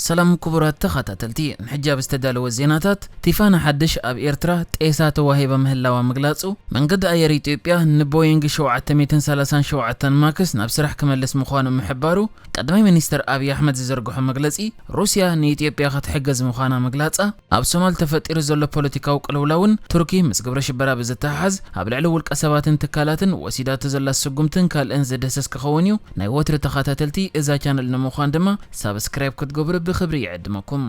ሰላም ክቡራት ተኸታተልቲ፣ ንሕጂ ኣብ ዝተዳለወ ዜናታት፣ ቲፋና ሓድሽ ኣብ ኤርትራ ጤሳ ተዋሂባ ምህላዋ ምግላጹ፣ መንገዲ ኣየር ኢትዮጵያ ንቦይንግ ሸውዓተ ሚእትን ሰላሳን ሸውዓተን ማክስ ናብ ስራሕ ክመልስ ምዃኑ ምሕባሩ፣ ቀዳማይ ሚኒስትር ኣብይ ኣሕመድ ዝዘርግሖ መግለጺ፣ ሩስያ ንኢትዮጵያ ክትሕግዝ ምዃና ምግላጻ፣ ኣብ ሶማል ተፈጢሩ ዘሎ ፖለቲካዊ ቅልውላውን ቱርኪ ምስ ግብረ ሽበራ ብዝተሓሓዝ ኣብ ልዕሊ ውልቀ ሰባትን ትካላትን ወሲዳቶ ዘላ ስጉምትን ካልእን ዝድህሰስ ክኸውን እዩ። ናይ ወትሪ ተኸታተልቲ እዛ ቻነል ንምዃን ድማ ሳብስክራይብ ክትገብሩ ብኽብሪ ይዕድመኩም።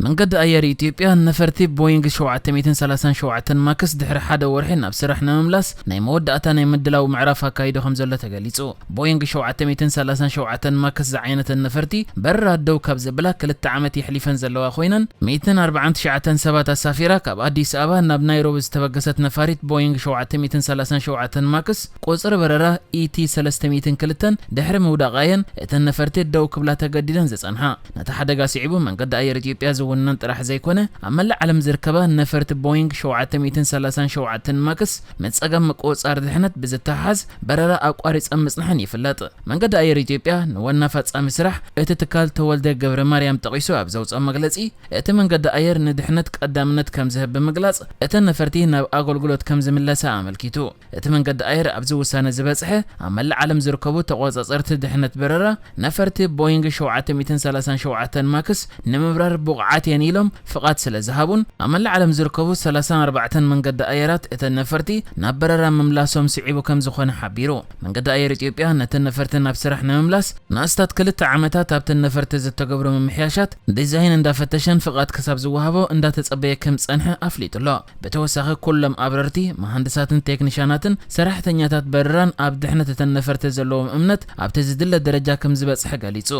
መንገዲ ኣየር ኢትዮጵያ ነፈርቲ ቦይንግ ሸውዓተ ሚእትን ሰላሳን ሸውዓተን ማክስ ድሕሪ ሓደ ወርሒ ናብ ስራሕ ንምምላስ ናይ መወዳእታ ናይ ምድላው ምዕራፍ ኣካይዱ ከም ዘሎ ተገሊጹ። ቦይንግ ሸውዓተ ሚእትን ሰላሳን ሸውዓተን ማክስ ዝዓይነተን ነፈርቲ በረራ ደው ካብ ዘብላ ክልተ ዓመት የሕሊፈን ዘለዋ ኮይነን፣ ሚእትን ኣርባዓን ትሽዓተን ሰባት ኣሳፊራ ካብ ኣዲስ ኣበባ ናብ ናይሮቢ ዝተበገሰት ነፋሪት ቦይንግ ሸውዓተ ሚእትን ሰላሳን ሸውዓተን ማክስ ቁጽሪ በረራ ኢቲ ሰለስተ ሚእትን ክልተን ድሕሪ ምውዳቓየን፣ እተን ነፈርቲ ደው ክብላ ተገዲደን ዝጸንሓ። ነቲ ሓደጋ ስዒቡ መንገዲ ኣየር ኢትዮጵያ ዝውነን ጥራሕ ዘይኮነ፣ ኣብ መላእ ዓለም ዝርከባ ነፈርቲ ቦይንግ ሸውዓተ ሚእትን ሰላሳን ሸውዓተን ማክስ ምስ ጸገም ምቁጽጻር ድሕነት ብዝተሓሓዝ በረራ ኣቋሪጸን ምጽንሐን ይፍለጥ። መንገዲ ኣየር ኢትዮጵያ ንዋና ፈጻሚ ስራሕ እቲ ትካል ተወልደ ገብረ ማርያም ጠቒሱ ኣብ ዘውጽኦ መግለጺ፣ እቲ መንገዲ ኣየር ንድሕነት ቀዳምነት ከም ዝህብ ብምግላጽ፣ እተን ነፈርቲ ናብ ኣገልግሎት ከም ዝምለሳ ኣመልኪቱ። እቲ መንገዲ ኣየር ኣብዚ ውሳነ ዝበጽሐ፣ ኣብ መላእ ዓለም ዝርከቡ ተቖጻጸርቲ ድሕነት በረራ፣ ነፈርቲ ቦይንግ ሸውዓተ ሚእትን ሰላሳን ሸውዓተን ማክስ ንምብራር ብቑዓት እየን ኢሎም ፍቓድ ስለ ዝሃቡን፣ ኣብ መላእ ዓለም ዝርከቡ ሰላሳን ኣርባዕተን መንገዲ ኣየራት እተን ነፈርቲ ናብ በረራ ምምላሶም ስዒቡ ከም ዝኾነ ሓቢሩ። መንገዲ ኣየር ኢትዮጵያ ነተን ነፈርቲ ናብ ስራሕ ንምምላስ ንኣስታት ክልተ ዓመታት ኣብተን ነፈርቲ ዝተገብሩ ምምሕያሻት ዲዛይን እንዳፈተሸን ፍቓድ ክሳብ ዝወሃቦ እንዳተጸበየ ከም ዝጸንሐ ኣፍሊጡ ኣሎ። ብተወሳኺ ኩሎም ኣብረርቲ፣ መሃንድሳትን ቴክኒሻናትን ሰራሕተኛታት በረራን ኣብ ድሕነት እተን ነፈርቲ ዘለዎም እምነት ኣብቲ ዝድለ ደረጃ ከም ዝበጽሐ ገሊጹ።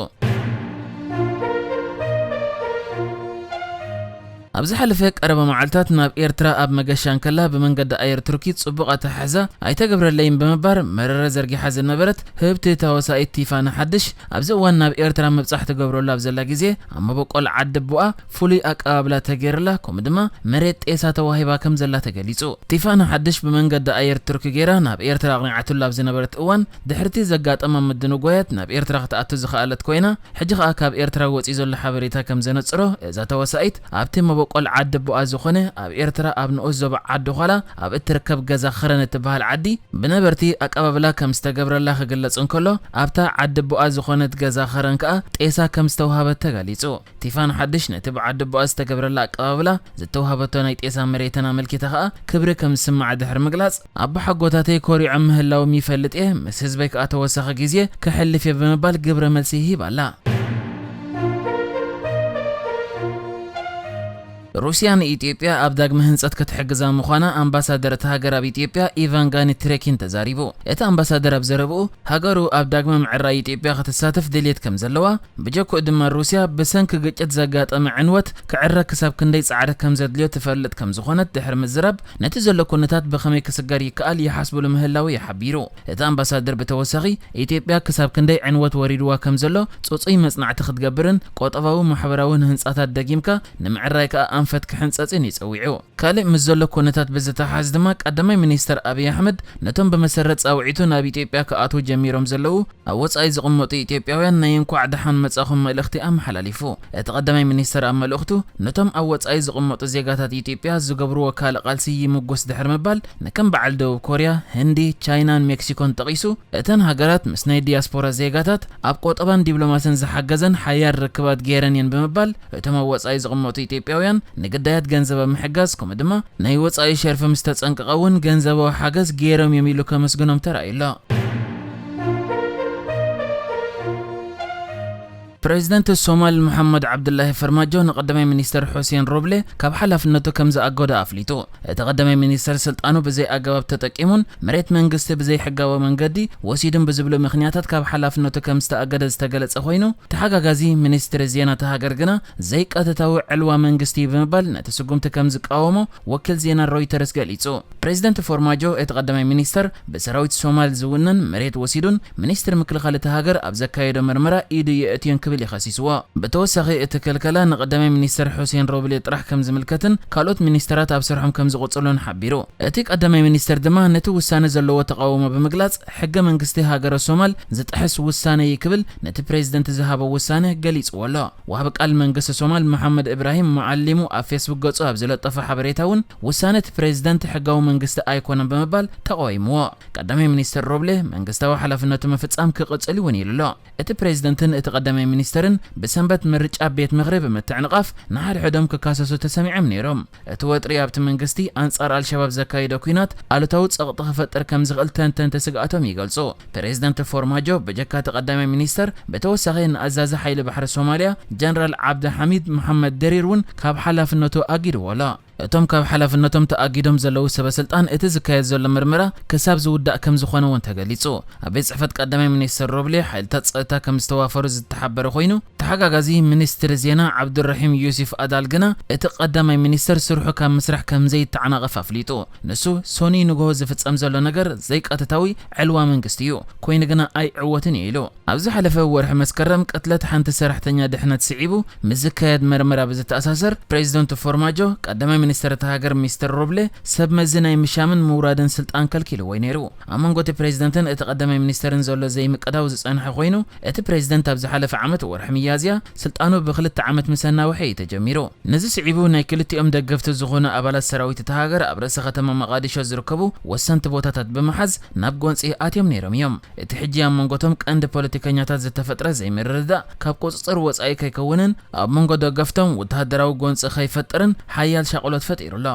ኣብ ዝሓለፈ ቀረባ መዓልታት ናብ ኤርትራ ኣብ መገሻ እንከላ ብመንገዲ ኣየር ቱርኪ ጽቡቕ ኣተሓሕዛ ኣይተገብረለይን ብምባር መረረ ዘርጊሓ ዝነበረት ህብቲ ተዋሳኢት ቲፋና ሓድሽ ኣብዚ እዋን ናብ ኤርትራ ምብጻሕ ትገብረሉ ኣብ ዘላ ግዜ ኣብ መበቆል ዓዲ ኣቦኣ ፍሉይ ኣቀባብላ ተገይርላ፣ ከምኡ ድማ መሬት ጤሳ ተዋሂባ ከም ዘላ ተገሊጹ። ቲፋና ሓድሽ ብመንገዲ ኣየር ቱርኪ ገይራ ናብ ኤርትራ ኣቕኒዓትሉ ኣብ ዝነበረት እዋን ድሕርቲ ዘጋጠማ ምድንጓያት ናብ ኤርትራ ክትኣቱ ዝኸኣለት ኮይና፣ ሕጂ ከኣ ካብ ኤርትራ ወጺኡ ዘሎ ሓበሬታ ከም ዘነጽሮ፣ እዛ ተዋሳኢት ኣብቲ መበቆል ዓዲ ኣቦኣ ዝኾነ ኣብ ኤርትራ ኣብ ንኡስ ዞባ ዓዲ ዃላ ኣብ እትርከብ ገዛ ኸረን እትበሃል ዓዲ ብነበርቲ ኣቀባብላ ከም ዝተገብረላ ክግለጽ እንከሎ፣ ኣብታ ዓዲ ኣቦኣ ዝኾነት ገዛ ኸረን ከኣ ጤሳ ከም ዝተዋሃበት ተገሊጹ። ቲፋን ሓድሽ ነቲ ብዓዲ ኣቦኣ ዝተገብረላ ኣቀባብላ ዝተዋህበቶ ናይ ጤሳ መሬትን ኣመልኪታ ከኣ ክብሪ ከም ዝስምዓ ድሕሪ ምግላጽ፣ ኣቦሓጎታተይ ኮሪዖም ምህላዎም ይፈልጥ እየ፣ ምስ ህዝበይ ከኣ ተወሳኺ ግዜ ከሕልፍ እየ ብምባል ግብረ መልሲ ሂባ ኣላ። ሩስያ ንኢትዮጵያ ኣብ ዳግመ ህንጸት ክትሕግዛ ምዃና ኣምባሳደር እታ ሃገር ኣብ ኢትዮጵያ ኢቫን ጋኒ ትሬኪን ተዛሪቡ። እቲ ኣምባሳደር ኣብ ዘረብኡ፣ ሃገሩ ኣብ ዳግመ ምዕራይ ኢትዮጵያ ክትሳተፍ ድልየት ከም ዘለዋ፣ ብጀክኡ ድማ ሩስያ ብሰንኪ ግጭት ዘጋጠመ ዕንወት ክዕረ ክሳብ ክንደይ ጻዕሪ ከም ዘድልዮ ትፈልጥ ከም ዝኾነት ድሕሪ ምዝራብ፣ ነቲ ዘሎ ኩነታት ብኸመይ ክስገር ይከኣል ይሓስብሉ ምህላዉ እዩ ሓቢሩ። እቲ ኣምባሳደር ብተወሳኺ፣ ኢትዮጵያ ክሳብ ክንደይ ዕንወት ወሪድዋ ከም ዘሎ ጽጹይ መጽናዕቲ ክትገብርን፣ ቆጠባዊ ማሕበራውን ህንጻታት ደጊምካ ንምዕራይ ከኣ ኣንፈት ክሕንጸጽን እዩ ጸዊዑ። ካልእ ምስ ዘሎ ኩነታት ብዝተሓሓዝ ድማ፣ ቀዳማይ ሚኒስተር ኣብይ ኣሕመድ ነቶም ብመሰረት ጻውዒቱ ናብ ኢትዮጵያ ክኣትዉ ጀሚሮም ዘለዉ ኣብ ወጻኢ ዝቕመጡ ኢትዮጵያውያን ናይ እንኳዕ ደሓን መጻኹም መልእኽቲ ኣመሓላሊፉ። እቲ ቀዳማይ ሚኒስተር ኣብ መልእኽቱ፣ ነቶም ኣብ ወጻኢ ዝቕመጡ ዜጋታት ኢትዮጵያ ዝገብርዎ ካልእ ቃልሲ ይምጉስ ድሕሪ ምባል፣ ንከም በዓል ደቡብ ኮርያ፣ ህንዲ፣ ቻይናን ሜክሲኮን ጠቒሱ፣ እተን ሃገራት ምስ ናይ ዲያስፖራ ዜጋታት ኣብ ቆጠባን ዲፕሎማስን ዝሓገዘን ሓያል ርክባት ገይረን እየን ብምባል፣ እቶም ኣብ ወጻኢ ዝቕመጡ ኢትዮጵያውያን ንግዳያት ገንዘብ ኣብ ምሕጋዝ፣ ከምኡ ድማ ናይ ወጻኢ ሸርፊ ምስ ተጸንቀቐ እውን ገንዘባዊ ሓገዝ ገይሮም እዮም ኢሉ ከመስግኖም ተራእዩ ኣሎ። ፕሬዚደንት ሶማል መሓመድ ዓብዱላሂ ፈርማጆ ንቀዳማይ ሚኒስተር ሑሴን ሮብሌ ካብ ሓላፍነቱ ከም ዝኣገዶ ኣፍሊጡ። እቲ ቀዳማይ ሚኒስተር ስልጣኑ ብዘይ ኣገባብ ተጠቂሙን መሬት መንግስቲ ብዘይ ሕጋዊ መንገዲ ወሲዱን ብዝብሉ ምኽንያታት ካብ ሓላፍነቱ ከም ዝተኣገደ ዝተገለጸ ኮይኑ፣ ተሓጋጋዚ ሚኒስትሪ ዜና እታ ሃገር ግና ዘይቀጥታዊ ዕልዋ መንግስቲ እዩ ብምባል ነቲ ስጉምቲ ከም ዝቃወሞ ወኪል ዜና ሮይተርስ ገሊጹ። ፕሬዚደንት ፎርማጆ እቲ ቀዳማይ ሚኒስተር ብሰራዊት ሶማል ዝውነን መሬት ወሲዱን ሚኒስትሪ ምክልኻል እታ ሃገር ኣብ ዘካየዶ መርመራ ኢዱ የእትዩን ክብል ይኸሲስዎ። ብተወሳኺ እቲ ክልከላ ንቀዳማይ ሚኒስተር ሑሴን ሮብሌ ጥራሕ ከም ዝምልከትን ካልኦት ሚኒስተራት ኣብ ስርሖም ከም ዝቕጽሉን ሓቢሩ። እቲ ቀዳማይ ሚኒስተር ድማ ነቲ ውሳነ ዘለዎ ተቓውሞ ብምግላጽ ሕገ መንግስቲ ሃገረ ሶማል ዝጥሕስ ውሳነ እዩ ክብል ነቲ ፕሬዝደንት ዝሃቦ ውሳነ ገሊጽዎ ኣሎ። ወሃቢ ቃል መንግስቲ ሶማል መሓመድ እብራሂም መዓሊሙ ኣብ ፌስቡክ ገጹ ኣብ ዝለጠፎ ሓበሬታ እውን ውሳነ እቲ ፕሬዝደንት ሕጋዊ መንግስቲ ኣይኮነን ብምባል ተቓዊምዎ። ቀዳማይ ሚኒስተር ሮብሌ መንግስታዊ ሓላፍነቱ ምፍጻም ክቕጽል እውን ኢሉ ኣሎ። እቲ ፕሬዝደንትን እቲ ቀዳማይ ሚኒስተርን ብሰንበት ምርጫ ቤት ምኽሪ ብምትዕንቓፍ ንሓድሕዶም ክካሰሱ ተሰሚዖም ነይሮም። እቲ ወጥሪ ኣብቲ መንግስቲ ኣንጻር ኣልሸባብ ዘካየዶ ኲናት ኣሉታዊ ጸቕጢ ክፈጥር ከም ዝኽእል ተንተንቲ ስግኣቶም ይገልጹ። ፕሬዝደንት ፎርማጆ ብጀካ እቲ ቀዳማይ ሚኒስተር ብተወሳኺ ንኣዛዚ ሓይሊ ባሕሪ ሶማልያ ጀነራል ዓብዲ ሓሚድ መሓመድ ደሪር እውን ካብ ሓላፍነቱ ኣጊድዎ ኣሎ። እቶም ካብ ሓላፍነቶም ተኣጊዶም ዘለዉ ሰበ ስልጣን እቲ ዝካየድ ዘሎ ምርመራ ክሳብ ዝውዳእ ከም ዝኾነ እውን ተገሊጹ። ኣብ ቤት ጽሕፈት ቀዳማይ ሚኒስተር ሮብሌ ሓይልታት ጸጥታ ከም ዝተዋፈሩ ዝተሓበረ ኮይኑ፣ ተሓጋጋዚ ሚኒስትሪ ዜና ዓብዱራሒም ዩሲፍ ኣዳል ግና እቲ ቀዳማይ ሚኒስተር ስርሑ ካብ ምስራሕ ከም ዘይተዓናቐፍ ኣፍሊጡ። ንሱ ሶኒ ንግሆ ዝፍጸም ዘሎ ነገር ዘይቀጥታዊ ዕልዋ መንግስቲ እዩ፣ ኮይኑ ግና ኣይዕወትን እዩ ኢሉ። ኣብ ዝሓለፈ ወርሒ መስከረም ቅትለት ሓንቲ ሰራሕተኛ ድሕነት ስዒቡ ምስ ዝካየድ መርመራ ብዝተኣሳሰር፣ ፕሬዚደንት ፎርማጆ ቀዳማይ ሚኒስተር እታ ሃገር ሚስተር ሮብሌ ሰብ መዚ ናይ ምሻምን ምውራድን ስልጣን ከልኪልዎ እዩ ነይሩ። ኣብ መንጎ እቲ ፕሬዚደንትን እቲ ቀዳማይ ሚኒስተርን ዘሎ ዘይምቅዳው ዝጸንሐ ኮይኑ፣ እቲ ፕሬዚደንት ኣብ ዝሓለፈ ዓመት ወርሒ ሚያዝያ ስልጣኑ ብክልተ ዓመት ምስ ኣናውሐ እዩ ተጀሚሩ። ነዚ ስዒቡ ናይ ክልቲኦም ደገፍቲ ዝኾኑ ኣባላት ሰራዊት እታ ሃገር ኣብ ርእሰ ከተማ መቓዲሾ ዝርከቡ ወሰንቲ ቦታታት ብምሓዝ ናብ ጎንጺ ኣትዮም ነይሮም እዮም። እቲ ሕጂ ኣብ መንጎቶም ቀንዲ ፖለቲከኛታት ዝተፈጥረ ዘይምርድዳእ ካብ ቁጽጽር ወጻኢ ከይከውንን ኣብ መንጎ ደገፍቶም ወተሃደራዊ ጎንጺ ከይፈጥርን ሓያል ሻቕሎት ፈጢሩ ኣሎ።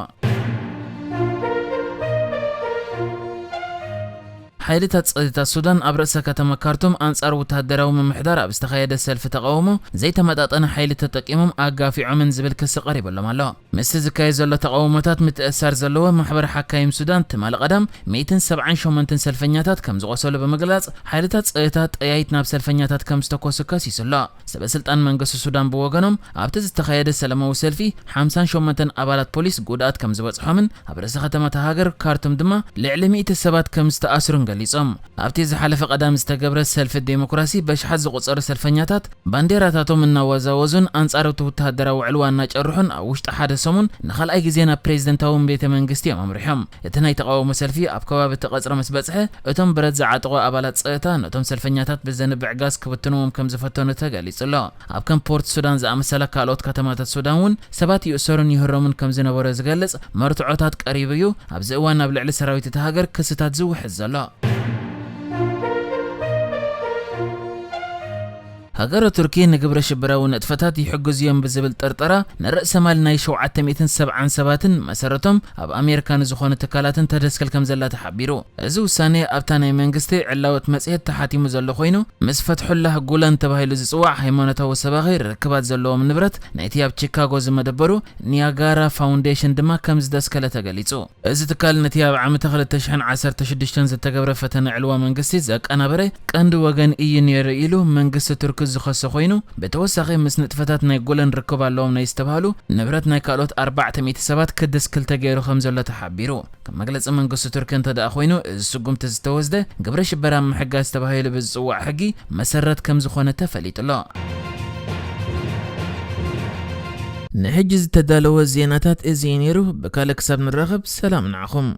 ሓይልታት ጸጥታ ሱዳን ኣብ ርእሰ ከተማ ካርቱም ኣንጻር ወተሃደራዊ ምምሕዳር ኣብ ዝተኻየደ ሰልፊ ተቓውሞ ዘይተመጣጠነ ሓይሊ ተጠቂሞም ኣጋፊዖምን ዝብል ክሲ ቀሪበሎም ኣሎ። ምስቲ ዝካየድ ዘሎ ተቓውሞታት ምትእስሳር ዘለዎ ማሕበር ሓካይም ሱዳን ትማሊ ቀዳም ሚእትን ሰብዓን ሸሞንተን ሰልፈኛታት ከም ዝቖሰሉ ብምግላጽ፣ ሓይልታት ጸጥታ ጠያይት ናብ ሰልፈኛታት ከም ዝተኮሱ ከሲሱ ኣሎ። ሰበ ስልጣን መንግስቲ ሱዳን ብወገኖም ኣብቲ ዝተኻየደ ሰላማዊ ሰልፊ ሓምሳን ሸሞንተን ኣባላት ፖሊስ ጉድኣት ከም ዝበጽሖምን ኣብ ርእሰ ከተማ እታ ሃገር ካርቱም ድማ ልዕሊ ሚእቲ ሰባት ከም ዝተኣስሩን ገሊጾም። ኣብቲ ዝሓለፈ ቀዳም ዝተገብረ ሰልፊ ዴሞክራሲ በሽሓት ዝቑጸሩ ሰልፈኛታት ባንዴራታቶም እናወዛወዙን ኣንጻር እቲ ወተሃደራዊ ዕልዋ እናጨርሑን ኣብ ውሽጢ ሓደ ሰሙን ንኻልኣይ ግዜ ናብ ፕሬዚደንታዊ ቤተ መንግስቲ እዮም ኣምሪሖም። እቲ ናይ ተቓውሞ ሰልፊ ኣብ ከባቢ እቲ ቀጽሪ ምስ በጽሐ፣ እቶም ብረት ዝዓጠቑ ኣባላት ጸጥታ ነቶም ሰልፈኛታት ብዘንብዕ ጋዝ ክብትንዎም ከም ዝፈተኑ ተገሊጹ ኣሎ። ኣብ ከም ፖርት ሱዳን ዝኣመሰላ ካልኦት ከተማታት ሱዳን እውን ሰባት ይእሰሩን ይህረሙን ከም ዝነበረ ዝገልጽ መርትዖታት ቀሪቡ እዩ ኣብዚ እዋን ኣብ ልዕሊ ሰራዊት እታ ሃገር ክስታት ዝውሕዝ ዘሎ። ሃገረ ቱርኪ ንግብረ ሽበራዊ ንጥፈታት ይሕግዙ እዮም ብዝብል ጥርጠራ ንርእሰ ማል ናይ ሸውዓተ ሚእትን ሰብዓን ሰባትን መሰረቶም ኣብ ኣሜሪካ ንዝኾኑ ትካላትን ተደስክል ከም ዘላ ተሓቢሩ። እዚ ውሳኔ ኣብታ ናይ መንግስቲ ዕላወት መጽሔት ተሓቲሙ ዘሎ ኮይኑ፣ ምስ ፈትሑላህ ጉለን ተባሂሉ ዝጽዋዕ ሃይማኖታዊ ሰባኺ ርክባት ዘለዎም ንብረት ናይቲ ኣብ ቺካጎ ዝመደበሩ ኒያጋራ ፋውንዴሽን ድማ ከም ዝደስከለ ተገሊጹ። እዚ ትካል ነቲ ኣብ ዓመተ ክልተ ሽሕን ዓሰርተ ሽዱሽተን ዝተገብረ ፈተነ ዕልዋ መንግስቲ ዘቀናበረ ቀንዲ ወገን እዩ ነይሩ ኢሉ መንግስቲ ቱርኪ ዝኸሶ ኮይኑ፣ ብተወሳኺ ምስ ንጥፈታት ናይ ጉለን ርክብ ኣለዎም ናይ ዝተባህሉ ንብረት ናይ ካልኦት ኣርባዕተ ሚእቲ ሰባት ክድስክል ተገይሩ ከም ዘሎ ተሓቢሩ። ከም መግለጺ መንግስቲ ቱርኪ እንተ ደኣ ኮይኑ፣ እዚ ስጉምቲ ዝተወስደ ግብረ ሽበራ ምሕጋዝ ተባሂሉ ብዝጽዋዕ ሕጊ መሰረት ከም ዝኾነ ተፈሊጡ ኣሎ። ንሕጂ ዝተዳለወ ዜናታት እዚ እዩ ነይሩ። ብካልእ ክሳብ ንራኸብ ሰላም ንዓኹም።